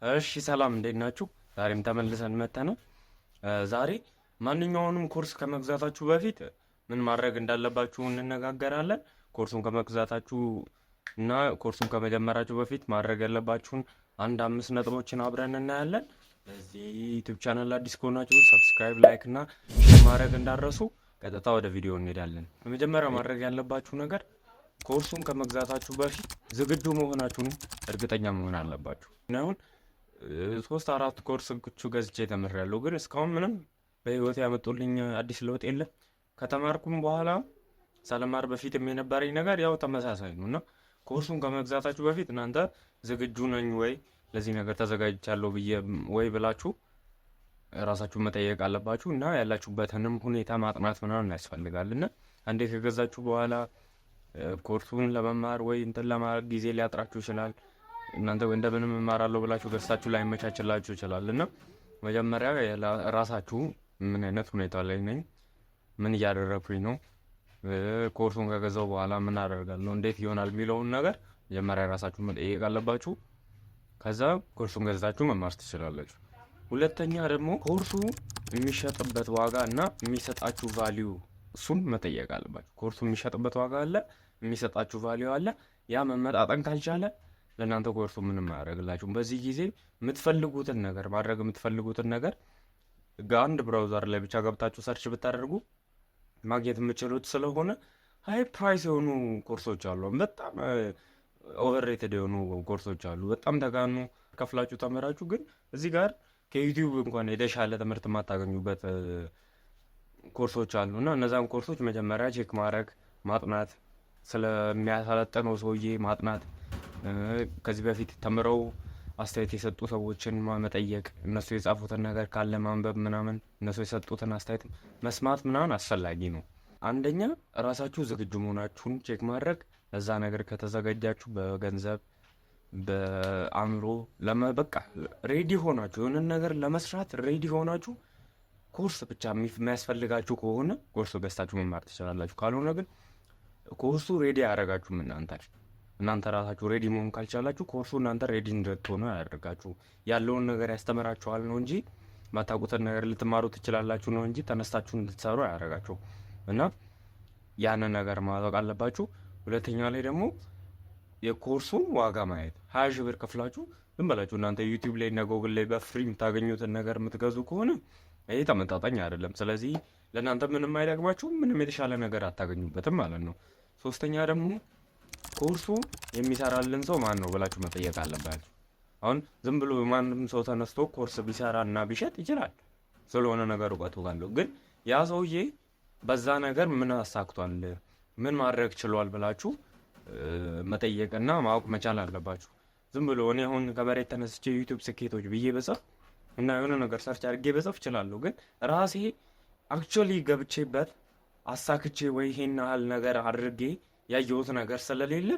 እሺ ሰላም፣ እንዴት ናችሁ? ዛሬም ተመልሰን መጥተናል። ዛሬ ማንኛውንም ኮርስ ከመግዛታችሁ በፊት ምን ማድረግ እንዳለባችሁ እንነጋገራለን። ኮርሱን ከመግዛታችሁ እና ኮርሱን ከመጀመራችሁ በፊት ማድረግ ያለባችሁን አንድ አምስት ነጥቦችን አብረን እናያለን። ለዚህ YouTube channel አዲስ ከሆናችሁ subscribe፣ like እና share ማድረግ እንዳትረሱ። ቀጥታ ወደ ቪዲዮ እንሄዳለን። በመጀመሪያ ማድረግ ያለባችሁ ነገር ኮርሱን ከመግዛታችሁ በፊት ዝግጁ መሆናችሁን እርግጠኛ መሆን አለባችሁ። አሁን ሶስት አራት ኮርሶች ገዝቼ ተምሬያለሁ፣ ግን እስካሁን ምንም በህይወት ያመጡልኝ አዲስ ለውጥ የለም። ከተማርኩም በኋላ ሳልማር በፊትም የነበረኝ ነገር ያው ተመሳሳይ ነው። እና ኮርሱን ከመግዛታችሁ በፊት እናንተ ዝግጁ ነኝ ወይ፣ ለዚህ ነገር ተዘጋጅቻለሁ ብዬ ወይ ብላችሁ ራሳችሁን መጠየቅ አለባችሁ። እና ያላችሁበትንም ሁኔታ ማጥናት ምናምን ያስፈልጋል። እና አንዴ ከገዛችሁ በኋላ ኮርሱን ለመማር ወይ እንትን ለማድረግ ጊዜ ሊያጥራችሁ ይችላል። እናንተ እንደምንም እማራለሁ ብላችሁ ገዝታችሁ ላይመቻችላችሁ ይችላል። እና መጀመሪያ ራሳችሁ ምን አይነት ሁኔታ ላይ ነኝ፣ ምን እያደረግኩኝ ነው፣ ኮርሱን ከገዛው በኋላ ምን አደርጋለሁ፣ እንዴት ይሆናል የሚለውን ነገር መጀመሪያ ራሳችሁ መጠየቅ አለባችሁ። ከዛ ኮርሱን ገዝታችሁ መማር ትችላላችሁ። ሁለተኛ ደግሞ ኮርሱ የሚሸጥበት ዋጋ እና የሚሰጣችሁ value፣ እሱን መጠየቅ አለባችሁ። ኮርሱ የሚሸጥበት ዋጋ አለ፣ የሚሰጣችሁ value አለ። ያ መመጣጠን ካልቻለ ለእናንተ ኮርሱ ምንም አያደርግላችሁም። በዚህ ጊዜ የምትፈልጉትን ነገር ማድረግ የምትፈልጉትን ነገር አንድ browser ላይ ብቻ ገብታችሁ search ብታደርጉ ማግኘት የምትችሉት ስለሆነ high price የሆኑ ኮርሶች አሉ። በጣም overrated የሆኑ ኮርሶች አሉ። በጣም ተጋኑ ከፍላችሁ ተምራችሁ ግን እዚህ ጋር ከ YouTube እንኳን የተሻለ ትምህርት የማታገኙበት ኮርሶች አሉ። እና እነዛን ኮርሶች መጀመሪያ check ማድረግ፣ ማጥናት፣ ስለሚያሰለጥነው ሰውዬ ማጥናት፣ ከዚህ በፊት ተምረው አስተያየት የሰጡ ሰዎችን መጠየቅ፣ እነሱ የጻፉትን ነገር ካለ ማንበብ ምናምን፣ እነሱ የሰጡትን አስተያየት መስማት ምናምን አስፈላጊ ነው። አንደኛ ራሳችሁ ዝግጁ መሆናችሁን check ማድረግ፣ ለዛ ነገር ከተዘጋጃችሁ በገንዘብ፣ በአእምሮ በቃ ready ሆናችሁ፣ የሆነን ነገር ለመስራት ready ሆናችሁ፣ ኮርስ ብቻ የሚያስፈልጋችሁ ከሆነ ኮርስ ገዝታችሁ መማር ትችላላችሁ። ካልሆነ ግን ኮርሱ ready አያደርጋችሁም። እናንተ ራሳችሁ ready መሆን ካልቻላችሁ ኮርሱ እናንተ ready እንድትሆኑ አያደርጋችሁም። ያለውን ነገር ያስተምራችኋል ነው እንጂ፣ ማታውቁትን ነገር ልትማሩ ትችላላችሁ ነው እንጂ ተነስታችሁ እንድትሰሩ አያደርጋችሁም። እና ያንን ነገር ማወቅ አለባችሁ። ሁለተኛ ላይ ደግሞ የኮርሱን ዋጋ ማየት። 20,000 ብር ከፍላችሁ ዝም ብላችሁ እናንተ YouTube ላይ እና ጎግል ላይ በ free የምታገኙትን ነገር የምትገዙ ከሆነ ይህ ተመጣጣኝ አይደለም። ስለዚህ ለእናንተ ምንም አይጠቅማችሁም፣ ምንም የተሻለ ነገር አታገኙበትም ማለት ነው። ሶስተኛ ደግሞ ኮርሱ የሚሰራልን ሰው ማን ነው ብላችሁ መጠየቅ አለባችሁ። አሁን ዝም ብሎ ማንም ሰው ተነስቶ ኮርስ ቢሰራ እና ቢሸጥ ይችላል፣ ስለሆነ ነገር እውቀቱ ካለው። ግን ያ ሰውዬ በዛ ነገር ምን አሳክቷል፣ ምን ማድረግ ችሏል ብላችሁ መጠየቅና ማወቅ መቻል አለባችሁ። ዝም ብሎ እኔ አሁን ከመሬት ተነስቼ YouTube ስኬቶች ብዬ ብጽፍ እና የሆነ ነገር search አድርጌ ብጽፍ እችላለሁ። ግን ራሴ actually ገብቼበት አሳክቼ ወይ ይሄን ያህል ነገር አድርጌ ያየሁት ነገር ስለሌለ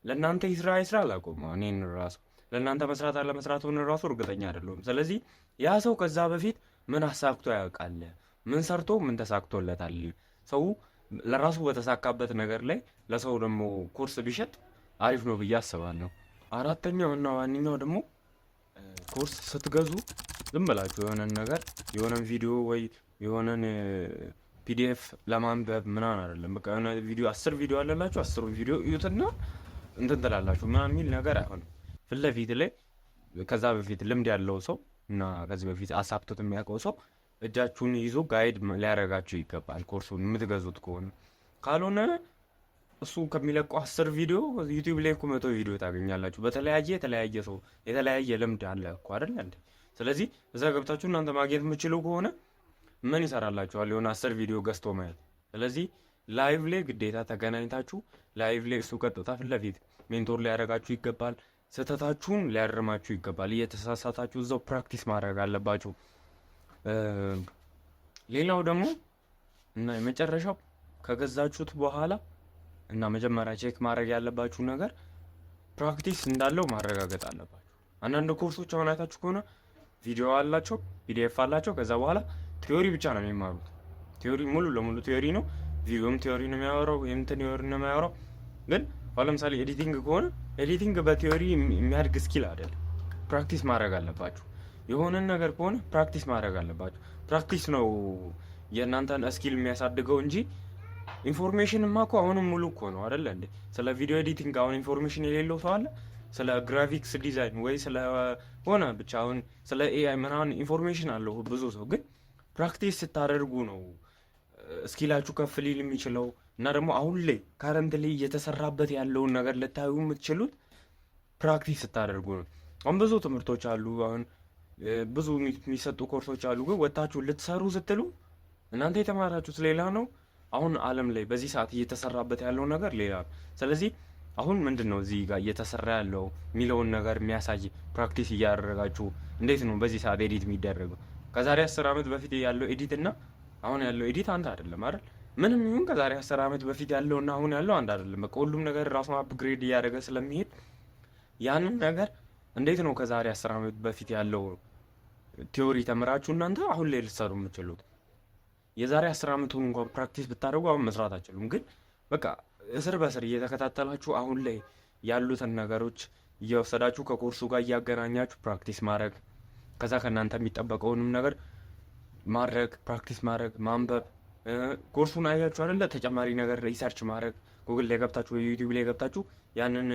ለእናንተ ይስራ አይስራ አላውቅም። እኔን ራሱ ለእናንተ መስራት አለመስራቱን ራሱ እርግጠኛ አይደለሁም። ስለዚህ ያ ሰው ከዛ በፊት ምን አሳክቶ ያውቃል? ምን ሰርቶ ምን ተሳክቶለታል? ሰው ለራሱ በተሳካበት ነገር ላይ ለሰው ደግሞ ኮርስ ቢሸጥ አሪፍ ነው ብዬ አስባለሁ። አራተኛው እና ዋነኛው ደግሞ ኮርስ ስትገዙ ዝም ብላችሁ የሆነን ነገር፣ የሆነን ቪዲዮ ወይ የሆነን PDF ለማንበብ ምናምን አይደለም። በቃ የሆነ ቪዲዮ፣ 10 ቪዲዮ አለላችሁ፣ 10ሩ ቪዲዮ እዩትና እንትን ትላላችሁ ምናምን የሚል ነገር አይሆንም። ፊት ለፊት ላይ ከዛ በፊት ልምድ ያለው ሰው እና ከዚህ በፊት አሳክቶት የሚያውቀው ሰው እጃችሁን ይዞ guide ሊያደርጋችሁ ይገባል፣ ኮርሱን የምትገዙት ከሆነ። ካልሆነ እሱ ከሚለቀው 10 ቪዲዮ YouTube ላይ እኮ 100 ቪዲዮ ታገኛላችሁ። በተለያየ የተለያየ ሰው የተለያየ ልምድ አለ እኮ፣ አይደለ እንዴ? ስለዚህ እዛ ገብታችሁ እናንተ ማግኘት የምትችሉ ከሆነ ምን ይሰራላችኋል የሆነ 10 ቪዲዮ ገዝቶ ማየት? ስለዚህ live ላይ ግዴታ ተገናኝታችሁ live ላይ እሱ ቀጥታ ፊት ለፊት mentor ሊያደርጋችሁ ይገባል። ስህተታችሁን ሊያርማችሁ ይገባል። እየተሳሳታችሁ እዛው practice ማድረግ አለባችሁ። ሌላው ደግሞ እና የመጨረሻው ከገዛችሁት በኋላ እና መጀመሪያ check ማድረግ ያለባችሁ ነገር practice እንዳለው ማረጋገጥ አለባችሁ። አንዳንድ ኮርሶች አሁን አይታችሁ ከሆነ ቪዲዮ አላቸው፣ PDF አላቸው። ከዛ በኋላ theory ብቻ ነው የሚማሩት። Theory፣ ሙሉ ለሙሉ theory ነው። ቪዲዮም theory ነው የሚያወራው፣ ወይም theory ነው የሚያወራው። ግን አሁን ለምሳሌ editing ከሆነ editing በ theory የሚያድግ skill አይደለም። practice ማድረግ አለባችሁ። የሆነን ነገር ከሆነ practice ማድረግ አለባችሁ። Practice ነው የእናንተን skill የሚያሳድገው እንጂ information ማ እኮ አሁንም ሙሉ እኮ ነው አይደለ እንዴ? ስለ video editing አሁን information የሌለው ሰው አለ? ስለ graphics design ወይ ስለ ሆነ ብቻ አሁን ስለ AI ምናምን information አለው ብዙ ሰው። ግን practice ስታደርጉ ነው skill ኣችሁ ከፍ ሊል የሚችለው እና ደግሞ አሁን ላይ currently እየተሰራበት ያለውን ነገር ልታዩ የምትችሉት practice ስታደርጉ ነው። አሁን ብዙ ትምህርቶች አሉ፣ አሁን ብዙ የሚሰጡ ኮርሶች አሉ። ግን ወጥታችሁ ልትሰሩ ስትሉ እናንተ የተማራችሁት ሌላ ነው። አሁን ዓለም ላይ በዚህ ሰዓት እየተሰራበት ያለው ነገር ሌላ ነው። ስለዚህ አሁን ምንድን ነው እዚህ ጋር እየተሰራ ያለው የሚለውን ነገር የሚያሳይ practice እያደረጋችሁ እንዴት ነው በዚህ ሰዓት edit የሚደረገው? ከዛሬ 10 ዓመት በፊት ያለው edit እና አሁን ያለው edit አንድ አይደለም አይደል? ምንም ይሁን ከዛሬ 10 ዓመት በፊት ያለው እና አሁን ያለው አንድ አይደለም። በቃ ሁሉም ነገር ራሱን upgrade እያደረገ ስለሚሄድ ያንን ነገር እንዴት ነው ከዛሬ 10 ዓመት በፊት ያለው theory ተምራችሁ እናንተ አሁን ላይ ልትሰሩ የምትችሉት? የዛሬ 10 ዓመቱን እንኳን practice ብታደርጉ አሁን መስራት አትችሉም። ግን በቃ እስር በስር እየተከታተላችሁ አሁን ላይ ያሉትን ነገሮች እየወሰዳችሁ ከኮርሱ ጋር እያገናኛችሁ practice ማድረግ፣ ከዛ ከእናንተ የሚጠበቀውንም ነገር ማድረግ፣ practice ማድረግ፣ ማንበብ፣ ኮርሱን አያችሁ አይደለ? ተጨማሪ ነገር research ማድረግ፣ ጉግል ላይ ገብታችሁ ወይ YouTube ላይ ገብታችሁ ያንን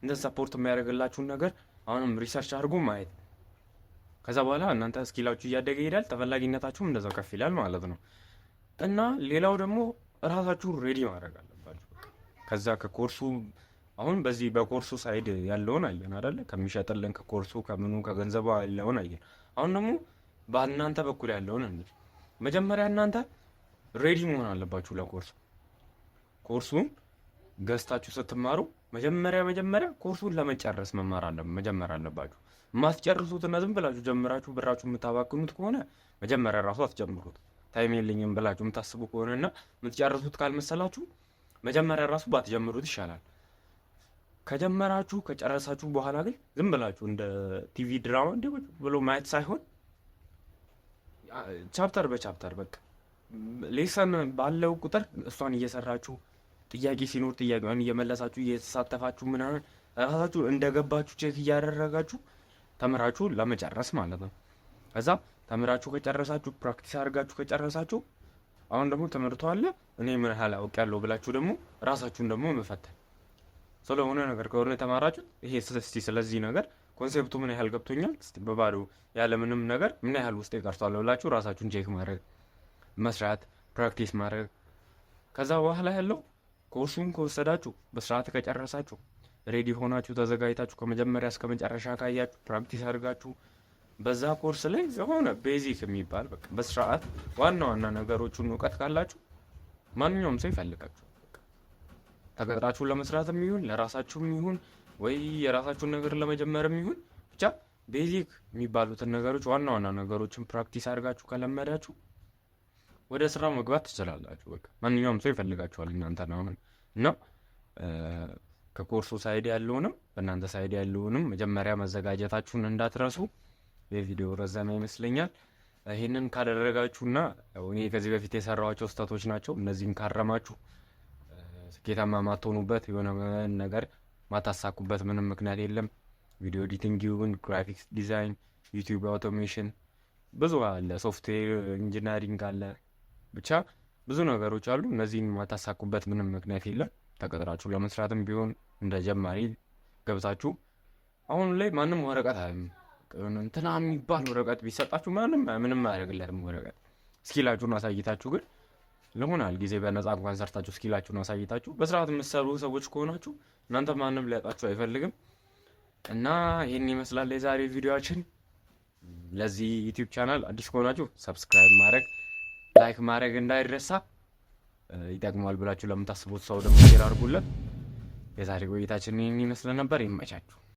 እንትን support የሚያደርግላችሁን ነገር አሁንም research አድርጎ ማየት። ከዛ በኋላ እናንተ skill ኣችሁ እያደገ ይሄዳል፣ ተፈላጊነታችሁም እንደዛው ከፍ ይላል ማለት ነው። እና ሌላው ደግሞ እራሳችሁን ready ማድረግ አለባችሁ። ከዛ ከኮርሱ አሁን በዚህ በኮርሱ side ያለውን አየን አይደለ? ከሚሸጥልን ከኮርሱ ከምኑ ከገንዘቡ ያለውን አየን። አሁን ደግሞ በእናንተ በኩል ያለውን እንይ። መጀመሪያ እናንተ ready መሆን አለባችሁ ለኮርሱ። ኮርሱን ገዝታችሁ ስትማሩ መጀመሪያ መጀመሪያ ኮርሱን ለመጨረስ መማር አለ መጀመር አለባችሁ። የማትጨርሱትና ዝም ብላችሁ ጀምራችሁ ብራችሁ የምታባክኑት ከሆነ መጀመሪያ ራሱ አትጀምሩት። Time የለኝም ብላችሁ የምታስቡ ከሆነና የምትጨርሱት ካልመሰላችሁ መጀመሪያ ራሱ ባትጀምሩት ይሻላል። ከጀመራችሁ ከጨረሳችሁ በኋላ ግን ዝም ብላችሁ እንደ ቲቪ ድራማ እንዲህ ብሎ ማየት ሳይሆን chapter በ chapter በቃ lesson ባለው ቁጥር እሷን እየሰራችሁ፣ ጥያቄ ሲኖር ጥያቄዋን እየመለሳችሁ፣ እየተሳተፋችሁ ምናምን ራሳችሁ እንደገባችሁ check እያደረጋችሁ ተምራችሁ ለመጨረስ ማለት ነው። ከዛ ተምራችሁ ከጨረሳችሁ፣ practice አድርጋችሁ ከጨረሳችሁ አሁን ደግሞ ትምህርቱ አለ፣ እኔ ምን ያህል አውቄያለሁ ብላችሁ ደግሞ ራሳችሁን ደግሞ መፈተን። ስለሆነ ነገር ከሆነ የተማራችሁት ይሄ እስቲ ስለዚህ ነገር concept ኡ ምን ያህል ገብቶኛል፣ እስቲ በባዶ ያለ ምንም ነገር ምን ያህል ውስጤ ቀርቷል ብላችሁ ራሳችሁን check ማድረግ፣ መስራት፣ practice ማድረግ። ከዛ በኋላ ያለው ኮርሱን ከወሰዳችሁ፣ በስርዓት ከጨረሳችሁ፣ ready ሆናችሁ ተዘጋጅታችሁ ከመጀመሪያ እስከ መጨረሻ ካያችሁ፣ practice አድርጋችሁ በዛ ኮርስ ላይ የሆነ basic የሚባል በቃ በስርዓት ዋና ዋና ነገሮቹን እውቀት ካላችሁ ማንኛውም ሰው ይፈልጋችኋል። ተቀጥራችሁ ለመስራትም ይሁን ለራሳችሁም ይሁን ወይ የራሳችሁን ነገር ለመጀመርም ይሁን ብቻ basic የሚባሉትን ነገሮች ዋና ዋና ነገሮችን practice አድርጋችሁ ከለመዳችሁ ወደ ስራ መግባት ትችላላችሁ። በቃ ማንኛውም ሰው ይፈልጋችኋል እናንተን አሁን። እና ከኮርሱ side ያለውንም በእናንተ side ያለውንም መጀመሪያ መዘጋጀታችሁን እንዳትረሱ። የቪዲዮ ረዘመ ይመስለኛል። ይህንን ካደረጋችሁና እኔ ከዚህ በፊት የሰራኋቸው ስህተቶች ናቸው። እነዚህን ካረማችሁ ስኬታማ ማትሆኑበት የሆነ ነገር ማታሳኩበት ምንም ምክንያት የለም። Video editing ይሁን graphics design፣ YouTube automation ብዙ አለ፣ software engineering አለ፣ ብቻ ብዙ ነገሮች አሉ። እነዚህን ማታሳኩበት ምንም ምክንያት የለም። ተቀጥራችሁ ለመስራትም ቢሆን እንደ ጀማሪ ገብታችሁ አሁን ላይ ማንም ወረቀት እንትና የሚባል ወረቀት ቢሰጣችሁ ማንም ምንም አያደርግለትም። ወረቀት skill ኣችሁን አሳይታችሁ ግን ለሆናል ጊዜ በነፃ እንኳን ሰርታችሁ skill ኣችሁን አሳይታችሁ በስርዓት የምትሰሩ ሰዎች ከሆናችሁ እናንተ ማንም ሊያጣችሁ አይፈልግም። እና ይህን ይመስላል የዛሬ ቪዲዮአችን። ለዚህ YouTube channel አዲስ ከሆናችሁ subscribe ማድረግ፣ like ማድረግ እንዳይረሳ። ይጠቅማል ብላችሁ ለምታስቡት ሰው ደግሞ share አድርጉለት። የዛሬ ቆይታችን ይህን ይመስል ነበር። ይመቻችሁ።